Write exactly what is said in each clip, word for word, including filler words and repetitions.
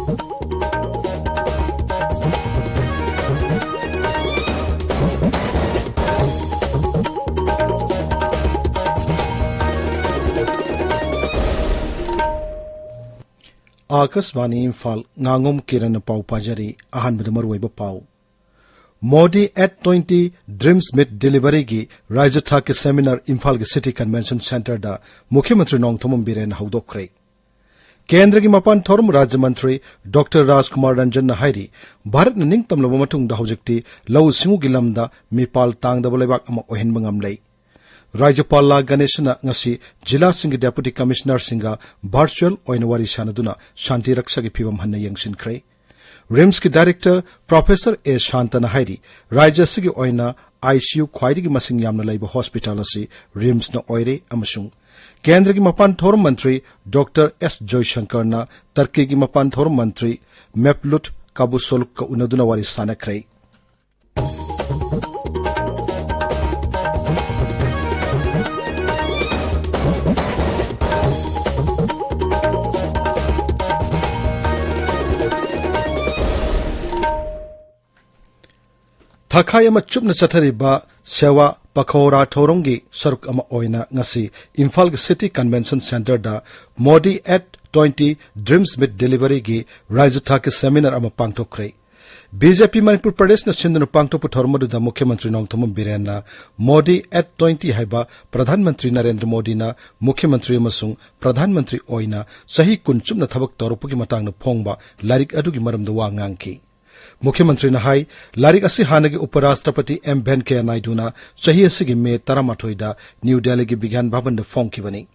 ꯑꯥꯀꯥꯁꯕꯥꯅꯤ ꯏꯝꯐꯥꯜ, ꯉꯥꯉꯣꯝ ꯀꯤꯔꯟꯅ ꯄꯥꯎ ꯄꯥꯖꯔꯤ꯫ ꯑꯍꯥꯟꯕꯗ ꯃꯔꯨꯑꯣꯏꯕ ꯄꯥꯎ꯫ Modi at twenty Dreams Meet Deliveryꯒꯤ ꯔꯥꯖ꯭ꯌ ꯊꯥꯛꯀꯤ seminar ꯏꯝꯐꯥꯜꯒꯤ City Convention Centreꯗ ꯃꯨꯈ꯭ꯌ ꯃꯟꯇ꯭ꯔꯤ ꯅꯣꯡꯊꯣꯝꯕꯝ ꯕꯤꯔꯦꯟꯅ ꯍꯧꯗꯣꯛꯈ꯭ꯔꯦ꯫ ꯀꯦꯟꯗ꯭ꯔꯒꯤ ꯃꯄꯥꯟ ꯊꯧꯔꯝ ꯔꯥꯖ꯭ꯌ ꯃꯟꯇ꯭ꯔꯤ ꯗꯣꯛꯇꯔ ꯔꯥꯖꯀꯨꯃꯥꯔ ꯔꯟꯖꯟꯅ ꯍꯥꯏꯔꯤ, ꯚꯥꯔꯠꯅ ꯅꯤꯡꯇꯝꯂꯕ ꯃꯇꯨꯡꯗ ꯍꯧꯖꯤꯛꯇꯤ ꯂꯧꯎ ꯁꯤꯡꯎꯒꯤ ꯂꯝꯗ ꯃꯤꯄꯥꯜ ꯇꯥꯡꯗꯕ ꯂꯩꯕꯥꯛ ꯑꯃ ꯑꯣꯏꯍꯟꯕ ꯉꯝꯂꯦ꯫ ꯔꯥꯖ꯭ꯌꯄꯥꯜ ꯂꯥ ꯒꯅꯦꯁꯟꯅ ꯉꯁꯤ ꯖꯤꯂꯥꯁꯤꯡꯒꯤ Deputy Commissionerꯁꯤꯡꯒ virtual ꯑꯣꯏꯅ ꯋꯥꯔꯤ ꯁꯥꯅꯗꯨꯅ ꯁꯥꯟꯇꯤ ꯔꯛꯁꯥꯒꯤ ꯐꯤꯚꯝ ꯍꯟꯅ ꯌꯦꯡꯁꯤꯟꯈ꯭ꯔꯦ꯫ RIMSꯀꯤ Director Professor ꯑꯦ ꯁꯥꯟꯇꯅ ꯍꯥꯏꯔꯤ, ꯔꯥꯖ꯭ꯌ ꯑꯁꯤꯒꯤ ꯑꯣꯏꯅ ICU ꯈ꯭ꯋꯥꯏꯗꯒꯤ ꯃꯁꯤꯡ ꯌꯥꯝꯅ ꯂꯩꯕ hospital ꯑꯁꯤ RIMSꯅ ꯑꯣꯏꯔꯦ ꯑꯃꯁꯨꯡ ꯀꯦꯟꯗ꯭ꯔꯒꯤ ꯃꯄꯥꯟ ꯊꯧꯔꯝ ꯃꯟꯇ꯭ꯔꯤ ꯗꯣꯛꯇꯔ ꯑꯦꯁ ꯖꯣꯏꯁꯪꯀꯔꯅ ꯇꯔꯀꯤꯒꯤ ꯃꯄꯥꯟ ꯊꯧꯔꯝ ꯃꯟꯇ꯭ꯔꯤ ꯃꯦꯞꯂꯨꯠ ꯀꯥꯕꯨꯁꯣꯂꯨꯛꯀ ꯎꯅꯗꯨꯅ ꯋꯥꯔꯤ ꯁꯥꯅꯈ꯭ꯔꯦ꯫ ꯊꯥꯈꯥꯏ ꯑꯃ ꯆꯨꯞꯅ ꯆꯠꯊꯔꯤꯕ ꯁꯦꯋꯥ ꯄꯈꯧꯔꯥ ꯊꯧꯔꯝꯒꯤ ꯁꯔꯨꯛ ꯑꯃ ꯑꯣꯏꯅ ꯉꯁꯤ ꯏꯝꯐꯥꯜꯒꯤ City Convention Centreꯗ Modi at twenty Dreams Meet Deliveryꯒꯤ ꯔꯥꯖ꯭ꯌ ꯊꯥꯛꯀꯤ seminar ꯑꯃ ꯄꯥꯡꯊꯣꯛꯈ꯭ꯔꯦ꯫ BJP ꯃꯅꯤꯄꯨꯔ ꯄ꯭ꯔꯗꯦꯁꯅ ꯁꯤꯟꯗꯨꯅ ꯄꯥꯡꯊꯣꯛꯄ ꯊꯧꯔꯝ ꯑꯗꯨꯗ ꯃꯨꯈ꯭ꯌ ꯃꯟꯇ꯭ꯔꯤ ꯅꯣꯡꯊꯣꯝꯕꯝ ꯕꯤꯔꯦꯟꯅ Modi at twenty ꯍꯥꯏꯕ ꯄ꯭ꯔꯙꯥꯟ ꯃꯟꯇ꯭ꯔꯤ ꯅꯔꯦꯟꯗ꯭ꯔ ꯃꯣꯗꯤꯅ ꯃꯨꯈ꯭ꯌ ꯃꯟꯇ꯭ꯔꯤ ꯑꯃꯁꯨꯡ ꯄ꯭ꯔꯙꯥꯟ ꯃꯟꯇ꯭ꯔꯤ ꯑꯣꯏꯅ ꯆꯍꯤ ꯀꯨꯟ ꯆꯨꯞꯅ ꯊꯕꯛ ꯇꯧꯔꯛꯄꯒꯤ ꯃꯇꯥꯡꯗ ꯐꯣꯡꯕ ꯂꯥꯏꯔꯤꯛ ꯑꯗꯨꯒꯤ ꯃꯔꯝꯗ ꯋꯥ ꯉꯥꯡꯈꯤ꯫ ꯃꯨꯈ꯭ꯌ ꯃꯟꯇ꯭ꯔꯤꯅ ꯍꯥꯏ, ꯂꯥꯏꯔꯤꯛ ꯑꯁꯤ ꯍꯥꯟꯅꯒꯤ ꯎꯄꯔꯥꯁꯇ꯭ꯔꯄꯇꯤ ꯑꯦꯝ ꯚꯦꯟꯀꯌꯥ ꯅꯥꯏꯗꯨꯅ ꯆꯍꯤ ꯑꯁꯤꯒꯤ ꯃꯦ ꯇꯔꯥꯃꯥꯊꯣꯏꯗ ꯅ꯭ꯌꯨ ꯗꯦꯜꯂꯤꯒꯤ ꯕꯤꯒ꯭ꯌꯥꯟ ꯚꯕꯟꯗ ꯐꯣꯡꯈꯤꯕꯅꯤ꯫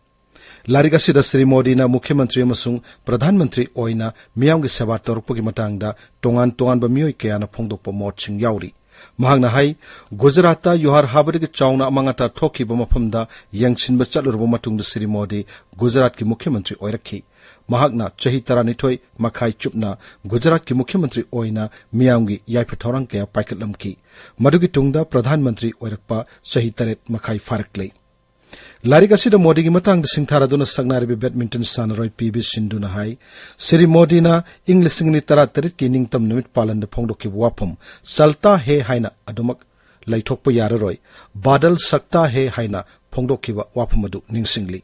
ꯂꯥꯏꯔꯤꯛ ꯑꯁꯤꯗ ꯁ꯭ꯔꯤ ꯃꯣꯗꯤꯅ ꯃꯨꯈ꯭ꯌ ꯃꯟꯇ꯭ꯔꯤ ꯑꯃꯁꯨꯡ ꯄ꯭ꯔꯙꯥꯟ ꯃꯟꯇ꯭ꯔꯤ ꯑꯣꯏꯅ ꯃꯤꯌꯥꯝꯒꯤ ꯁꯦꯕꯥ ꯇꯧꯔꯛꯄꯒꯤ ꯃꯇꯥꯡꯗ ꯇꯣꯉꯥꯟ ꯇꯣꯉꯥꯟꯕ ꯃꯤꯑꯣꯏ ꯀꯌꯥꯅ ꯐꯣꯡꯗꯣꯛꯄ ꯃꯣꯠꯁꯤꯡ ꯌꯥꯎꯔꯤ꯫ ꯃꯍꯥꯛꯅ ꯍꯥꯏ, ꯒꯨꯖꯔꯥꯠꯇ ꯌꯨꯍꯥꯔ ꯍꯥꯕꯗꯒꯤ ꯆꯥꯎꯅ ꯑꯃꯥꯡ ꯑꯇꯥ ꯊꯣꯛꯈꯤꯕ ꯃꯐꯝꯗ ꯌꯦꯡꯁꯤꯟꯕ ꯆꯠꯂꯨꯔꯕ ꯃꯇꯨꯡꯗ ꯁ꯭ꯔꯤ ꯃꯣꯗꯤ ꯒꯨꯖꯔꯥꯠꯀꯤ ꯃꯨꯈ꯭ꯌ ꯃꯟꯇ꯭ꯔꯤ ꯑꯣꯏꯔꯛꯈꯤ꯫ ꯃꯍꯥꯛꯅ ꯆꯍꯤ ꯇꯔꯥꯅꯤꯊꯣꯏ ꯃꯈꯥꯏ ꯆꯨꯞꯅ ꯒꯨꯖꯔꯥꯠꯀꯤ ꯃꯨꯈ꯭ꯌ ꯃꯟꯇ꯭ꯔꯤ ꯑꯣꯏꯅ ꯃꯤꯌꯥꯝꯒꯤ ꯌꯥꯏꯐ ꯊꯧꯔꯥꯡ ꯀꯌꯥ ꯄꯥꯏꯈꯠꯂꯝꯈꯤ꯫ ꯃꯗꯨꯒꯤ ꯇꯨꯡꯗ ꯄ꯭ꯔꯙꯥꯟ ꯃꯟꯇ꯭ꯔꯤ ꯑꯣꯏꯔꯛꯄ ꯆꯍꯤ ꯇꯔꯦꯠ ꯃꯈꯥꯏ ꯐꯥꯔꯛꯂꯦ꯫ ꯂꯥꯏꯔꯤꯛ ꯑꯁꯤꯗ ꯃꯣꯗꯤꯒꯤ ꯃꯇꯥꯡꯗ ꯁꯤꯡꯊꯥꯔꯗꯨꯅ ꯁꯛꯅꯥꯏꯔꯤꯕ badminton ꯁꯥꯟꯅꯔꯣꯏ ꯄꯤ ꯚꯤ ꯁꯤꯟꯙꯨꯅ ꯍꯥꯏ, ꯁ꯭ꯔꯤ ꯃꯣꯗꯤꯅ ꯏꯪ ꯂꯤꯁꯤꯡ ꯑꯅꯤ ꯇꯔꯥꯇꯔꯦꯠꯀꯤ ꯅꯤꯡꯇꯝ ꯅꯨꯃꯤꯠ ꯄꯥꯂꯟꯗ ꯐꯣꯡꯗꯣꯛꯈꯤꯕ ꯋꯥꯐꯝ "ꯆꯜꯇꯥ ꯍꯦ" ꯍꯥꯏꯅ ꯑꯗꯨꯃꯛ ꯂꯩꯊꯣꯛꯄ ꯌꯥꯔꯔꯣꯏ, "ꯕꯥꯗꯜ ꯁꯛꯇꯥ ꯍꯦ" ꯍꯥꯏꯅ ꯐꯣꯡꯗꯣꯛꯈꯤꯕ ꯋꯥꯐꯝ ꯑꯗꯨ ꯅꯤꯡꯁꯤꯡꯂꯤ꯫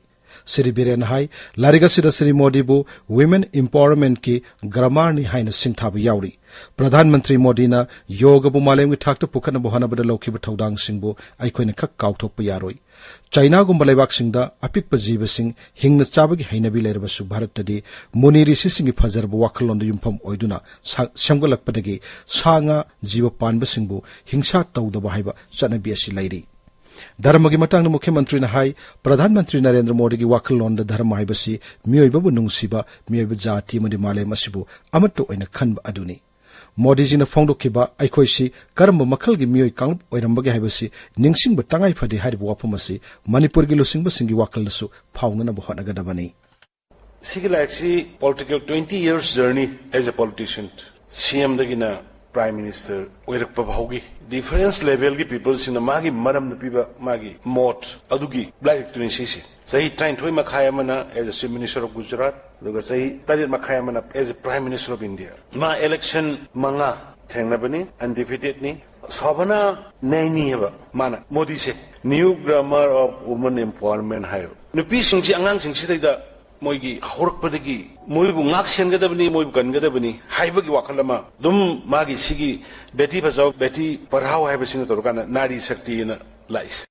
ꯁ꯭ꯔꯤ ꯕꯤꯔꯦꯟꯅ ꯍꯥꯏ, ꯂꯥꯏꯔꯤꯛ ꯑꯁꯤꯗ ꯁ꯭ꯔꯤ ꯃꯣꯗꯤꯕꯨ women empowermentꯀꯤ gramarꯅꯤ ꯍꯥꯏꯅ ꯁꯤꯡꯊꯥꯕ ꯌꯥꯎꯔꯤ꯫ ꯄ꯭ꯔꯙꯥꯟ ꯃꯟꯇ꯭ꯔꯤ ꯃꯣꯗꯤꯅ ꯌꯣꯒꯕꯨ ꯃꯥꯂꯦꯝꯒꯤ ꯊꯥꯛꯇ ꯄꯨꯈꯠꯅꯕ ꯍꯣꯠꯅꯕꯗ ꯂꯧꯈꯤꯕ ꯊꯧꯗꯥꯡꯁꯤꯡꯕꯨ ꯑꯩꯈꯣꯏꯅ ꯈꯛ ꯀꯥꯎꯊꯣꯛꯄ ꯌꯥꯔꯣꯏ꯫ ꯆꯥꯏꯅꯥꯒꯨꯝꯕ ꯂꯩꯕꯥꯛꯁꯤꯡꯗ ꯑꯄꯤꯛꯄ ꯖꯤꯕꯁꯤꯡ ꯍꯤꯡꯅ ꯆꯥꯕꯒꯤ ꯍꯩꯅꯕꯤ ꯂꯩꯔꯕꯁꯨ, ꯚꯥꯔꯠꯇꯗꯤ ꯃꯨꯅꯤ ꯔꯤꯁꯤꯁꯤꯡꯒꯤ ꯐꯖꯔꯕ ꯋꯥꯈꯜꯂꯣꯟꯗ ꯌꯨꯝꯐꯝ ꯑꯣꯏꯗꯨꯅ ꯁꯥ-, ꯁꯦꯝꯒꯠꯂꯛꯄꯗꯒꯤ ꯁꯥ ꯉꯥ ꯖꯤꯕ ꯄꯥꯟꯕꯁꯤꯡꯕꯨ ꯍꯤꯡꯁꯥ ꯇꯧꯗꯕ ꯍꯥꯏꯕ ꯆꯠꯅꯕꯤ ꯑꯁꯤ ꯂꯩꯔꯤ꯫ ꯙꯔꯃꯒꯤ ꯃꯇꯥꯡꯗ ꯃꯨꯈ꯭ꯌ ꯃꯟꯇ꯭ꯔꯤꯅ ꯍꯥꯏ, ꯄ꯭ꯔꯙꯥꯟ ꯃꯟꯇ꯭ꯔꯤ ꯅꯔꯦꯟꯗ꯭ꯔ ꯃꯣꯗꯤꯒꯤ ꯋꯥꯈꯜꯂꯣꯟꯗ ꯙꯔꯃ ꯍꯥꯏꯕꯁꯤ ꯃꯤꯑꯣꯏꯕꯕꯨ ꯅꯨꯡꯁꯤꯕ, ꯃꯤꯑꯣꯏꯕ ꯖꯥꯇꯤ ꯑꯃꯗꯤ ꯃꯥꯂꯦꯝ ꯑꯁꯤꯕꯨ ꯑꯃꯠꯇ ꯑꯣꯏꯅ ꯈꯟꯕ ꯑꯗꯨꯅꯤ꯫ ꯃꯣꯗꯤꯖꯤꯅ ꯐꯣꯡꯗꯣꯛꯈꯤꯕ "ꯑꯩꯈꯣꯏꯁꯤ ꯀꯔꯝꯕ ꯃꯈꯜꯒꯤ ꯃꯤꯑꯣꯏ ꯀꯥꯡꯂꯨꯞ ꯑꯣꯏꯔꯝꯕꯒꯦ ꯍꯥꯏꯕꯁꯤ ꯅꯤꯡꯁꯤꯡꯕ ꯇꯉꯥꯏ ꯐꯗꯦ" ꯍꯥꯏꯔꯤꯕ ꯋꯥꯐꯝ ꯑꯁꯤ ꯃꯅꯤꯄꯨꯔꯒꯤ ꯂꯨꯆꯤꯡꯕꯁꯤꯡꯒꯤ ꯋꯥꯈꯜꯗꯁꯨ ꯐꯥꯎꯅꯅꯕ ꯍꯣꯠꯅꯒꯗꯕꯅꯤ꯫ ꯁꯤꯒꯤ ꯂꯥꯏꯔꯤꯛꯁꯤ political twenty years journey as a politician, ꯁꯤ ꯑꯦꯝꯗꯒꯤꯅ Prime Minister ꯑꯣꯏꯔꯛꯄ ꯐꯥꯎꯒꯤ difference levelꯒꯤ peopleꯁꯤꯡꯅ ꯃꯥꯒꯤ ꯃꯔꯝꯗ ꯄꯤꯕ ꯃꯥꯒꯤ ꯃꯣꯠ ꯑꯗꯨꯒꯤ ꯂꯥꯏꯔꯤꯛꯇꯨꯅꯤ ꯁꯤꯁꯦ꯫ ꯆꯍꯤ ꯇꯔꯥꯅꯤꯊꯣꯏ ꯃꯈꯥꯏ ꯑꯃꯅ as a Chief Minister of Gujarat, ꯑꯗꯨꯒ ꯆꯍꯤ ꯇꯔꯦꯠ ꯃꯈꯥꯏ ꯑꯃꯅ as a Prime Minister of India꯫ ꯃꯥ election ꯃꯉꯥ ꯊꯦꯡꯅꯕꯅꯤ, undefeatedꯅꯤ꯫ ꯁꯣꯚꯅꯥ ꯅꯩꯅꯤ ꯍꯥꯏꯕ ꯃꯥꯅ ꯃꯣꯗꯤꯁꯦ, New Grammar of Women Empowerment ꯍꯥꯏꯕ꯫ ꯅꯨꯄꯤꯁꯤꯡꯁꯤ, ꯑꯉꯥꯡꯁꯤꯡꯁꯤꯗꯩꯗ ꯃꯣꯏꯒꯤ ꯍꯧꯔꯛꯄꯗꯒꯤ ꯃꯣꯏꯕꯨ ꯉꯥꯛ ꯁꯦꯟꯒꯗꯕꯅꯤ, ꯃꯣꯏꯕꯨ ꯀꯟꯒꯗꯕꯅꯤ ꯍꯥꯏꯕꯒꯤ ꯋꯥꯈꯜ ꯑꯃ ꯑꯗꯨꯝ ꯃꯥꯒꯤ ꯁꯤꯒꯤ ꯕꯦꯇꯤ ꯕꯆꯥꯎ, ꯕꯦꯇꯤ ꯄꯔꯍꯥꯎ ꯍꯥꯏꯕꯁꯤꯅ ꯇꯧꯔꯀꯥꯟꯗ ꯅꯥꯔꯤ ꯁꯛꯇꯤꯅ ꯂꯥꯛꯏꯁꯦ꯫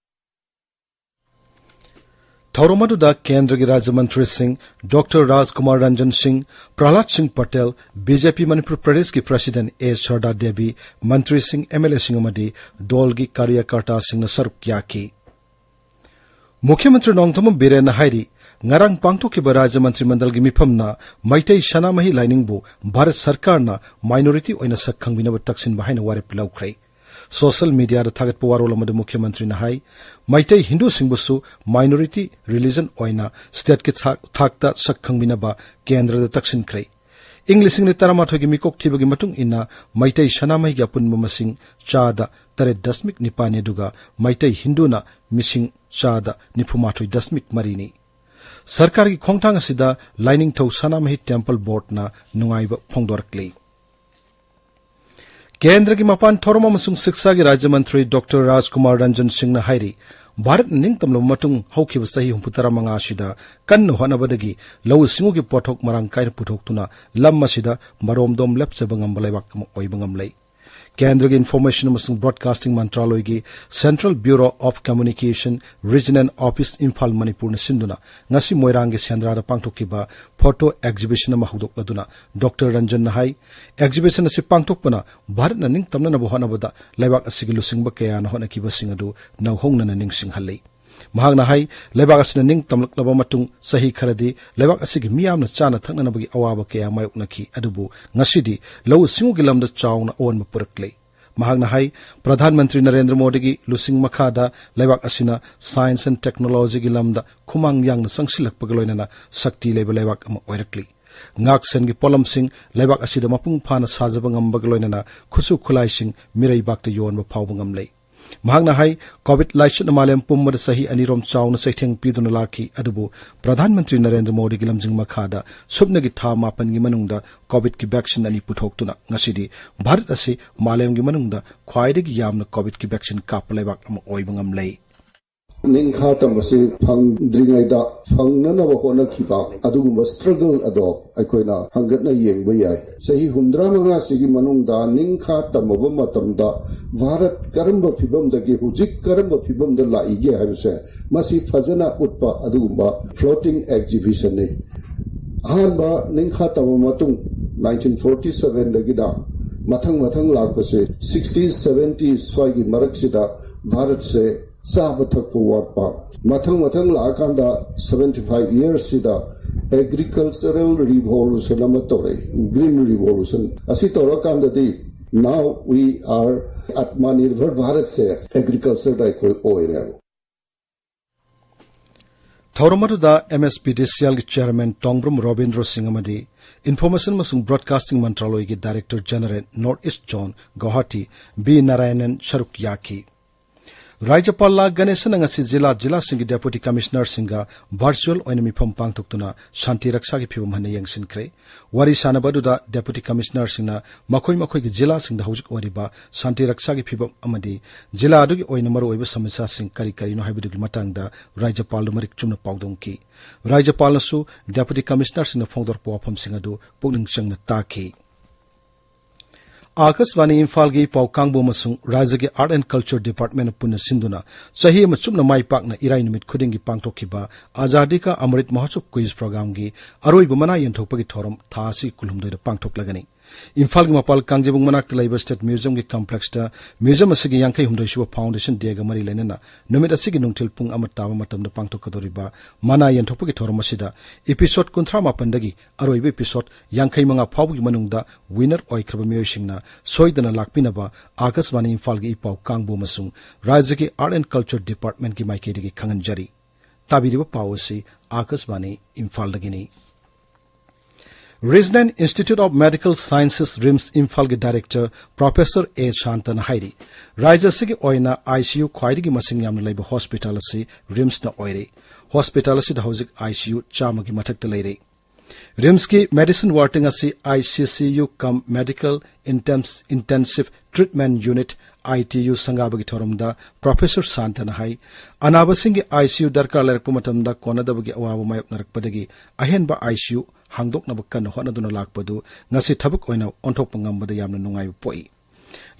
ꯊꯧꯔꯝ ꯑꯗꯨꯗ ꯀꯦꯟꯗ꯭ꯔꯒꯤ ꯔꯥꯖ꯭ꯌ ꯃꯟꯇ꯭ꯔꯤꯁꯤꯡ ꯗꯣꯛꯇꯔ ꯔꯥꯖꯀꯨꯃꯥꯔ ꯔꯟꯖꯟ ꯁꯤꯡ, ꯄ꯭ꯔꯍꯂꯥꯗ ꯁꯤꯡ ꯄꯇꯦꯜ, ꯕꯤ ꯖꯦ ꯄꯤ ꯃꯅꯤꯄꯨꯔ ꯄ꯭ꯔꯗꯦꯁꯀꯤ president ꯑꯦ ꯁꯔꯗꯥ ꯗꯦꯕꯤ, ꯃꯟꯇ꯭ꯔꯤꯁꯤꯡ, ꯑꯦꯝ ꯑꯦꯜ ꯑꯦꯁꯤꯡ ꯑꯃꯗꯤ ꯗꯣꯜꯒꯤ ꯀꯥꯔꯌꯀꯔꯇꯥꯁꯤꯡꯅ ꯁꯔꯨꯛ ꯌꯥꯈꯤ꯫ ꯃꯨꯈ꯭ꯌ ꯃꯟꯇ꯭ꯔꯤ ꯅꯣꯡꯊꯣꯝꯕꯝ ꯕꯤꯔꯦꯟꯅ ꯍꯥꯏꯔꯤ, ꯉꯔꯥꯡ ꯄꯥꯡꯊꯣꯛꯈꯤꯕ ꯔꯥꯖ꯭ꯌ ꯃꯟꯇ꯭ꯔꯤ ꯃꯟꯗꯜꯒꯤ ꯃꯤꯐꯝꯅ ꯃꯩꯇꯩ ꯁꯅꯥꯃꯍꯤ ꯂꯥꯏꯅꯤꯡꯕꯨ ꯚꯥꯔꯠ ꯁꯔꯀꯥꯔꯅ minority ꯑꯣꯏꯅ ꯁꯛ ꯈꯪꯕꯤꯅꯕ ꯇꯛꯁꯤꯟꯕ ꯍꯥꯏꯅ ꯋꯥꯔꯦꯞ ꯂꯧꯈ꯭ꯔꯦ꯫ Social mediaꯗ ꯊꯥꯒꯠꯄ ꯋꯥꯔꯣꯜ ꯑꯃꯗ ꯃꯨꯈ꯭ꯌ ꯃꯟꯇ꯭ꯔꯤꯅ ꯍꯥꯏ, ꯃꯩꯇꯩ ꯍꯤꯟꯗꯨꯁꯤꯡꯕꯨꯁꯨ minority religion ꯑꯣꯏꯅ stateꯀꯤ ꯊꯥꯛ-, ꯊꯥꯛꯇ ꯁꯛ ꯈꯪꯕꯤꯅꯕ ꯀꯦꯟꯗ꯭ꯔꯗ ꯇꯛꯁꯤꯟꯈ꯭ꯔꯦ꯫ ꯏꯪ ꯂꯤꯁꯤꯡ ꯑꯅꯤ ꯇꯔꯥꯃꯥꯊꯣꯏꯒꯤ ꯃꯤꯀꯣꯛ ꯊꯤꯕꯒꯤ ꯃꯇꯨꯡ ꯏꯟꯅ ꯃꯩꯇꯩ ꯁꯅꯥꯃꯍꯤꯒꯤ ꯑꯄꯨꯟꯕ ꯃꯁꯤꯡ ꯆꯥꯗ ꯇꯔꯦꯠ ꯗꯁꯃꯤꯛ ꯅꯤꯄꯥꯟꯅꯤ, ꯑꯗꯨꯒ ꯃꯩꯇꯩ ꯍꯤꯟꯗꯨꯅ ꯃꯤꯁꯤꯡ ꯆꯥꯗ ꯅꯤꯐꯨꯃꯥꯊꯣꯏ ꯗꯁꯃꯤꯛ ꯃꯔꯤꯅꯤ꯫ ꯁꯔꯀꯥꯔꯒꯤ ꯈꯣꯡꯊꯥꯡ ꯑꯁꯤꯗ ꯂꯥꯏꯅꯤꯡꯊꯧ ꯁꯅꯥꯃꯍꯤ ꯇꯦꯝꯄꯜ ꯕꯣꯔꯗꯅ ꯅꯨꯡꯉꯥꯏꯕ ꯐꯣꯡꯗꯣꯔꯛꯂꯤ꯫ ꯀꯦꯟꯗ꯭ꯔꯒꯤ ꯃꯄꯥꯟ ꯊꯧꯔꯝ ꯑꯃꯁꯨꯡ ꯁꯤꯛꯁꯥꯒꯤ ꯔꯥꯖ꯭ꯌ ꯃꯟꯇ꯭ꯔꯤ ꯗꯣꯛꯇꯔ ꯔꯥꯖꯀꯨꯃꯥꯔ ꯔꯟꯖꯟ ꯁꯤꯡꯅ ꯍꯥꯏꯔꯤ, ꯚꯥꯔꯠꯅ ꯅꯤꯡꯇꯝꯂꯕ ꯃꯇꯨꯡ ꯍꯧꯈꯤꯕ ꯆꯍꯤ ꯍꯨꯝꯐꯨ ꯇꯔꯥꯃꯉꯥ ꯑꯁꯤꯗ ꯀꯟꯅ ꯍꯣꯠꯅꯕꯗꯒꯤ ꯂꯧꯎ ꯁꯤꯡꯎꯒꯤ ꯄꯣꯠꯊꯣꯛ ꯃꯔꯥꯡ ꯀꯥꯏꯅ ꯄꯨꯊꯣꯛꯇꯨꯅ ꯂꯝ ꯑꯁꯤꯗ ꯃꯔꯣꯝꯗꯣꯝ ꯂꯦꯞꯆꯕ ꯉꯝꯕ ꯂꯩꯕꯥꯛ ꯑꯃ ꯑꯣꯏꯕ ꯉꯝꯂꯦ꯫ ꯀꯦꯟꯗ꯭ꯔꯒꯤ ꯏꯟꯐꯣꯔꯃꯦꯁꯟ ꯑꯃꯁꯨꯡ ꯕ꯭ꯔꯣꯗꯀꯥꯁꯇꯤꯡ ꯃꯟꯇ꯭ꯔꯥꯂꯣꯏꯒꯤ Central Bureau of Communication Region and Office ꯏꯝꯐꯥꯜ ꯃꯅꯤꯄꯨꯔꯅ ꯁꯤꯟꯗꯨꯅ ꯉꯁꯤ ꯃꯣꯏꯔꯥꯡꯒꯤ ꯁꯦꯟꯗ꯭ꯔꯥꯗ ꯄꯥꯡꯊꯣꯛꯈꯤꯕ ꯐꯣꯇꯣ ꯑꯦꯛꯖꯤꯕꯤꯁꯟ ꯑꯃ ꯍꯧꯗꯣꯛꯂꯗꯨꯅ ꯗꯣꯛꯇꯔ ꯔꯟꯖꯟꯅ ꯍꯥꯏ, ꯑꯦꯛꯖꯤꯕꯤꯁꯟ ꯑꯁꯤ ꯄꯥꯡꯊꯣꯛꯄꯅ ꯚꯥꯔꯠꯅ ꯅꯤꯡꯇꯝꯅꯅꯕ ꯍꯣꯠꯅꯕꯗ ꯂꯩꯕꯥꯛ ꯑꯁꯤꯒꯤ ꯂꯨꯆꯤꯡꯕ ꯀꯌꯥꯅ ꯍꯣꯠꯅꯈꯤꯕꯁꯤꯡ ꯑꯗꯨ ꯅꯧꯍꯧꯅꯅ ꯅꯤꯡꯁꯤꯡꯍꯜꯂꯤ꯫ ꯃꯍꯥꯛꯅ ꯍꯥꯏ, ꯂꯩꯕꯥꯛ ꯑꯁꯤꯅ ꯅꯤꯡꯇꯝꯂꯛꯂꯕ ꯃꯇꯨꯡ ꯆꯍꯤ ꯈꯔꯗꯤ ꯂꯩꯕꯥꯛ ꯑꯁꯤꯒꯤ ꯃꯤꯌꯥꯝꯅ ꯆꯥꯅ ꯊꯛꯅꯅꯕꯒꯤ ꯑꯋꯥꯕ ꯀꯌꯥ ꯃꯥꯌꯣꯛꯅꯈꯤ, ꯑꯗꯨꯕꯨ ꯉꯁꯤꯗꯤ ꯂꯧꯎ ꯁꯤꯡꯎꯒꯤ ꯂꯝꯗ ꯆꯥꯎꯅ ꯑꯑꯣꯟꯕ ꯄꯨꯔꯛꯂꯦ꯫ ꯃꯍꯥꯛꯅ ꯍꯥꯏ, ꯄ꯭ꯔꯙꯥꯟ ꯃꯟꯇ꯭ꯔꯤ ꯅꯔꯦꯟꯗ꯭ꯔ ꯃꯣꯗꯤꯒꯤ ꯂꯨꯆꯤꯡ ꯃꯈꯥꯗ ꯂꯩꯕꯥꯛ ꯑꯁꯤꯅ ꯁꯥꯏꯟꯁ ꯑꯦꯟ ꯇꯦꯛꯅꯣꯂꯣꯖꯤꯒꯤ ꯂꯝꯗ ꯈꯨꯃꯥꯡ ꯌꯥꯡꯅ ꯆꯪꯁꯤꯜꯂꯛꯄꯒ ꯂꯣꯏꯅꯅ ꯁꯛꯇꯤ ꯂꯩꯕ ꯂꯩꯕꯥꯛ ꯑꯃ ꯑꯣꯏꯔꯛꯂꯤ꯫ ꯉꯥꯛꯁꯦꯟꯒꯤ ꯄꯣꯠꯂꯝꯁꯤꯡ ꯂꯩꯕꯥꯛ ꯑꯁꯤꯗ ꯃꯄꯨꯡ ꯐꯥꯅ ꯁꯥꯖꯕ ꯉꯝꯕꯒ ꯂꯣꯏꯅꯅ ꯈꯨꯠꯁꯨ ꯈꯨꯠꯂꯥꯏꯁꯤꯡ ꯃꯤꯔꯩꯕꯥꯛꯇ ꯌꯣꯟꯕ ꯐꯥꯎꯕ ꯉꯝꯂꯦ꯫ ꯃꯍꯥꯛꯅ ꯍꯥꯏ, ꯀꯣꯚꯤꯗ ꯂꯥꯏꯆꯠꯅ ꯃꯥꯂꯦꯝ ꯄꯨꯝꯕꯗ ꯆꯍꯤ ꯑꯅꯤꯔꯣꯝ ꯆꯥꯎꯅ ꯆꯩꯊꯦꯡ ꯄꯤꯗꯨꯅ ꯂꯥꯛꯈꯤ, ꯑꯗꯨꯕꯨ ꯄ꯭ꯔꯙꯥꯟ ꯃꯟꯇ꯭ꯔꯤ ꯅꯔꯦꯟꯗ꯭ꯔ ꯃꯣꯗꯤꯒꯤ ꯂꯝꯖꯤꯡ ꯃꯈꯥꯗ ꯁꯨꯞꯅꯒꯤ ꯊꯥ ꯃꯥꯄꯟꯒꯤ ꯃꯅꯨꯡꯗ ꯀꯣꯚꯤꯗꯀꯤ ꯚꯦꯛꯁꯤꯟ ꯑꯅꯤ ꯄꯨꯊꯣꯛꯇꯨꯅ ꯉꯁꯤꯗꯤ ꯚꯥꯔꯠ ꯑꯁꯤ ꯃꯥꯂꯦꯝꯒꯤ ꯃꯅꯨꯡꯗ ꯈ꯭ꯋꯥꯏꯗꯒꯤ ꯌꯥꯝꯅ ꯀꯣꯚꯤꯗꯀꯤ ꯚꯦꯛꯁꯤꯟ ꯀꯥꯞꯄ ꯂꯩꯕꯥꯛ ꯑꯃ ꯑꯣꯏꯕ ꯉꯝꯂꯦ꯫ ꯅꯤꯡꯈꯥ ꯇꯝꯕꯁꯤ ꯐꯪꯗ꯭ꯔꯤꯉꯩꯗ ꯐꯪꯅꯅꯕ ꯍꯣꯠꯅꯈꯤꯕ ꯑꯗꯨꯒꯨꯝꯕ ꯁ꯭ꯇ꯭ꯔꯒꯜ ꯑꯗꯣ ꯑꯩꯈꯣꯏꯅ ꯍꯪꯒꯠꯅ ꯌꯦꯡꯕ ꯌꯥꯏ꯫ ꯆꯍꯤ ꯍꯨꯝꯗ꯭ꯔꯥ ꯃꯉꯥꯁꯤꯒꯤ ꯃꯅꯨꯡꯗ ꯅꯤꯡꯈꯥ ꯇꯝꯃꯕ ꯃꯇꯝꯗ ꯚꯥꯔꯠ ꯀꯔꯝꯕ ꯐꯤꯕꯝꯗꯒꯤ ꯍꯧꯖꯤꯛ ꯀꯔꯝꯕ ꯐꯤꯕꯝꯗ ꯂꯥꯛꯏꯒꯦ ꯍꯥꯏꯕꯁꯦ ꯃꯁꯤ ꯐꯖꯅ ꯎꯠꯄ ꯑꯗꯨꯒꯨꯝꯕ ꯐ꯭ꯂꯣꯇꯤꯡ ꯑꯦꯛꯖꯤꯕꯤꯁꯟꯅꯤ꯫ ꯑꯍꯥꯟꯕ ꯅꯤꯡꯈꯥ ꯇꯝꯃ ꯃꯇꯨꯡ ꯅꯥꯏꯟꯇꯤꯟ ꯐꯣꯔꯇꯤ ꯁꯚꯦꯟꯗꯒꯤꯅ ꯃꯊꯪ ꯃꯊꯪ ꯂꯥꯛꯄꯁꯦ ꯁꯤꯛꯁꯇꯤ ꯁꯚꯦꯟꯇꯤ ꯁ꯭ꯋꯥꯏꯒꯤ ꯃꯔꯛꯁꯤꯗ ꯚꯥꯔꯠꯁꯦ ꯆꯥꯕ ꯊꯛꯄ ꯋꯥꯠꯄ, ꯃꯊꯪ ꯃꯊꯪ ꯂꯥꯛꯑꯀꯥꯟꯗ ꯁꯚꯦꯟꯇꯤ ꯐꯥꯏꯚ ꯏꯌꯔꯁꯁꯤꯗ ꯑꯦꯒ꯭ꯔꯤꯀꯜꯆꯔꯦꯜ ꯔꯤꯚꯣꯂꯨꯁꯟ ꯑꯃ ꯇꯧꯔꯛꯏ, ꯒ꯭ꯔꯤꯟ ꯔꯤꯚꯣꯂꯨꯁꯟ꯫ ꯑꯁꯤ ꯇꯧꯔꯀꯥꯟꯗꯗꯤ now we are Atmanirbhar Bharatꯁꯦ ꯑꯦꯒ꯭ꯔꯤꯀꯜꯆꯔꯗ ꯑꯩꯈꯣꯏ ꯑꯣꯏꯔꯦꯕ꯫ ꯊꯧꯔꯝ ꯑꯗꯨꯗ ꯑꯦꯝ ꯑꯦꯁ ꯄꯤ ꯗꯤ ꯁꯤ ꯑꯦꯜꯒꯤ ꯆꯦꯌꯔꯃꯦꯟ ꯇꯣꯡꯕ꯭ꯔꯝ ꯔꯣꯕꯤꯟꯗ꯭ꯔꯣ ꯁꯤꯡ ꯑꯃꯗꯤ ꯏꯟꯐꯣꯔꯃꯦꯁꯟ ꯑꯃꯁꯨꯡ ꯕ꯭ꯔꯣꯗꯀꯥꯁꯇꯤꯡ ꯃꯟꯇ꯭ꯔꯥꯂꯣꯏꯒꯤ director general north east zone Guwahati B Narayanan ꯁꯔꯨꯛ ꯌꯥꯈꯤ꯫ ꯔꯥꯖ꯭ꯌꯄꯥꯜ ꯂꯥ ꯒꯅꯦꯁꯟꯅ ꯉꯁꯤ ꯖꯤꯂꯥ, ꯖꯤꯂꯥꯁꯤꯡꯒꯤ ꯗꯦꯄꯨꯇꯤ ꯀꯃꯤꯁꯅꯔꯁꯤꯡꯒ ꯚꯔꯆꯨꯑꯦꯜ ꯑꯣꯏꯅ ꯃꯤꯐꯝ ꯄꯥꯡꯊꯣꯛꯇꯨꯅ ꯁꯥꯟꯇꯤ ꯔꯛꯁꯥꯒꯤ ꯐꯤꯚꯝ ꯍꯟꯅ ꯌꯦꯡꯁꯤꯟꯈ꯭ꯔꯦ꯫ ꯋꯥꯔꯤ ꯁꯥꯟꯅꯕ ꯑꯗꯨꯗ ꯗꯦꯄꯨꯇꯤ ꯀꯃꯤꯁꯅꯔꯁꯤꯡꯅ ꯃꯈꯣꯏ ꯃꯈꯣꯏꯒꯤ ꯖꯤꯂꯥꯁꯤꯡꯗ ꯍꯧꯖꯤꯛ ꯑꯣꯏꯔꯤꯕ ꯁꯥꯟꯇꯤ ꯔꯛꯁꯥꯒꯤ ꯐꯤꯚꯝ ꯑꯃꯗꯤ ꯖꯤꯂꯥ ꯑꯗꯨꯒꯤ ꯑꯣꯏꯅ ꯃꯔꯨꯑꯣꯏꯕ ꯁꯃꯁ꯭ꯌꯥꯁꯤꯡ ꯀꯔꯤ ꯀꯔꯤꯅꯣ ꯍꯥꯏꯕꯗꯨꯒꯤ ꯃꯇꯥꯡꯗ ꯔꯥꯖ꯭ꯌꯄꯥꯜꯗ ꯃꯔꯤꯛ ꯆꯨꯝꯅ ꯄꯥꯎꯗꯝꯈꯤ꯫ ꯔꯥꯖ꯭ꯌꯄꯥꯜꯅꯁꯨ ꯗꯦꯄꯨꯇꯤ ꯀꯃꯤꯁꯅꯔꯁꯤꯡꯅ ꯐꯣꯡꯗꯣꯔꯛꯄ ꯋꯥꯐꯝꯁꯤꯡ ꯑꯗꯨ ꯄꯨꯛꯅꯤꯡ ꯆꯪꯅ ꯇꯥꯈꯤ꯫ ꯑꯥꯀꯥꯁꯕꯥꯅꯤ ꯏꯝꯐꯥꯜꯒꯤ ꯏ ꯄꯥꯎ ꯀꯥꯡꯕꯨ ꯑꯃꯁꯨꯡ ꯔꯥꯖ꯭ꯌꯒꯤ ꯑꯥꯔꯠ ꯑꯦꯟ ꯀꯜꯆꯔ ꯗꯤꯄꯥꯔꯠꯃꯦꯟꯅ ꯄꯨꯟꯅ ꯁꯤꯟꯗꯨꯅ ꯆꯍꯤ ꯑꯃ ꯆꯨꯞꯅ ꯃꯥꯏ ꯄꯥꯛꯅ ꯏꯔꯥꯏ ꯅꯨꯃꯤꯠ ꯈꯨꯗꯤꯡꯒꯤ ꯄꯥꯡꯊꯣꯛꯈꯤꯕ ꯑꯖꯥꯗꯤ ꯀꯥ ꯑꯃꯔꯤꯠ ꯃꯍꯣꯠꯁꯕ ꯀ꯭ꯋꯤꯖ ꯄ꯭ꯔꯣꯒ꯭ꯔꯥꯝꯒꯤ ꯑꯔꯣꯏꯕ ꯃꯅꯥ ꯌꯦꯟꯊꯣꯛꯄꯒꯤ ꯊꯧꯔꯝ ꯊꯥ ꯑꯁꯤ ꯀꯨꯟꯍꯨꯝꯗꯣꯏꯗ ꯄꯥꯡꯊꯣꯛꯂꯒꯅꯤ꯫ ꯏꯝꯐꯥꯜꯒꯤ ꯃꯄꯥꯜ ꯀꯥꯡꯖꯩꯕꯨꯡ ꯃꯅꯥꯛꯇ ꯂꯩꯕ ꯁ꯭ꯇꯦꯠ ꯃ꯭ꯌꯨꯖꯤꯌꯝꯒꯤ ꯀꯝꯄ꯭ꯂꯦꯛꯁꯇ ꯃ꯭ꯌꯨꯖꯤꯌꯝ ꯑꯁꯤꯒꯤ ꯌꯥꯡꯈꯩ ꯍꯨꯝꯗꯣꯏ ꯁꯨꯕ ꯐꯥꯎꯟꯗꯦꯁꯟ ꯗꯦꯒ ꯃꯔꯤ ꯂꯩꯅꯅ ꯅꯨꯃꯤꯠ ꯑꯁꯤꯒꯤ ꯅꯨꯡꯊꯤꯜ ꯄꯨꯡ ꯑꯃ ꯇꯥꯕ ꯃꯇꯝꯗ ꯄꯥꯡꯊꯣꯛꯀꯗꯧꯔꯤꯕ ꯃꯅꯥ ꯌꯦꯟꯊꯣꯛꯄꯒꯤ ꯊꯧꯔꯝ ꯑꯁꯤꯗ ꯏꯄꯤꯁꯣꯗ ꯀꯨꯟꯊ꯭ꯔꯥ ꯃꯥꯄꯟꯗꯒꯤ ꯑꯔꯣꯏꯕ ꯏꯄꯤꯁꯣꯗ ꯌꯥꯡꯈꯩ ꯃꯉꯥ ꯐꯥꯎꯕꯒꯤ ꯃꯅꯨꯡꯗ ꯋꯤꯅꯔ ꯑꯣꯏꯈ꯭ꯔꯕ ꯃꯤꯑꯣꯏꯁꯤꯡꯅ ꯁꯣꯏꯗꯅ ꯂꯥꯛꯄꯤꯅꯕ ꯑꯥꯀꯥꯁꯕꯥꯅꯤ ꯏꯝꯐꯥꯜꯒꯤ ꯏ ꯄꯥꯎ ꯀꯥꯡꯕꯨ ꯑꯃꯁꯨꯡ ꯔꯥꯖ꯭ꯌꯒꯤ ꯑꯥꯔꯠ ꯑꯦꯟ ꯀꯜꯆꯔ ꯗꯤꯄꯥꯔꯠꯃꯦꯟꯒꯤ ꯃꯥꯏꯀꯩꯗꯒꯤ ꯈꯪꯍꯟꯖꯔꯤ꯫ ꯇꯥꯕꯤꯔꯤꯕ ꯄꯥꯎ ꯑꯁꯤ ꯑꯥꯀꯥꯁꯕꯥꯅꯤ ꯏꯝꯐꯥꯜꯗꯒꯤꯅꯤ꯫ Regional Institute of Medical Sciences, RIMS ꯏꯝꯐꯥꯜꯒꯤ ꯗꯥꯏꯔꯦꯛꯇꯔ ꯄ꯭ꯔꯣꯐꯦꯁꯔ ꯑꯦ ꯁꯥꯟꯇꯅ ꯍꯥꯏꯔꯤ, ꯔꯥꯖ꯭ꯌ ꯑꯁꯤꯒꯤ ꯑꯣꯏꯅ ꯑꯥꯏ ꯁꯤ ꯌꯨ ꯈ꯭ꯋꯥꯏꯗꯒꯤ ꯃꯁꯤꯡ ꯌꯥꯝꯅ ꯂꯩꯕ ꯍꯣꯁꯄꯤꯇꯥꯜ ꯑꯁꯤ ꯔꯤꯝꯁꯅ ꯑꯣꯏꯔꯦ꯫ ꯍꯣꯁꯄꯤꯇꯥꯜ ꯑꯁꯤꯗ ꯍꯧꯖꯤꯛ ꯑꯥꯏ ꯁꯤ ꯌꯨ ꯆꯥꯝꯃꯒꯤ ꯃꯊꯛꯇ ꯂꯩꯔꯦ꯫ ꯔꯤꯝꯁꯀꯤ ꯃꯦꯗꯤꯁꯤꯟ ꯋꯥꯔꯗꯤꯡ ꯑꯁꯤ ꯑꯥꯏ ꯁꯤ ꯁꯤ ꯌꯨ ꯀꯝ ꯃꯦꯗꯤꯀꯦꯜ ꯏꯟꯇꯦꯟꯁ-, ꯏꯟꯇꯦꯟꯁꯤꯚ ꯇ꯭ꯔꯤꯠꯃꯦꯟ ꯌꯨꯅꯤꯠ, ꯑꯥꯏ ꯇꯤ ꯌꯨ, ꯁꯪꯒꯥꯕꯒꯤ ꯊꯧꯔꯝꯗ professor ꯁꯥꯟꯇꯅ high, ꯑꯅꯥꯕꯁꯤꯡꯒꯤ I C U ꯗꯔꯀꯥꯔ ꯂꯩꯔꯛꯄ ꯃꯇꯝꯗ ꯀꯣꯟꯅꯗꯕꯒꯤ ꯑꯋꯥꯕ ꯃꯥꯌꯣꯛꯅꯔꯛꯄꯗꯒꯤ ꯑꯍꯦꯟꯕ ꯑꯥꯏ ꯁꯤ ꯌꯨ ꯍꯥꯡꯗꯣꯛꯅꯕ ꯀꯟꯅ ꯍꯣꯠꯅꯗꯨꯅ ꯂꯥꯛꯄꯗꯨ ꯉꯁꯤ ꯊꯕꯛ ꯑꯣꯏꯅ ꯑꯣꯟꯊꯣꯛꯄ ꯉꯝꯕꯗ ꯌꯥꯝꯅ ꯅꯨꯡꯉꯥꯏꯕ ꯄꯣꯛꯏ꯫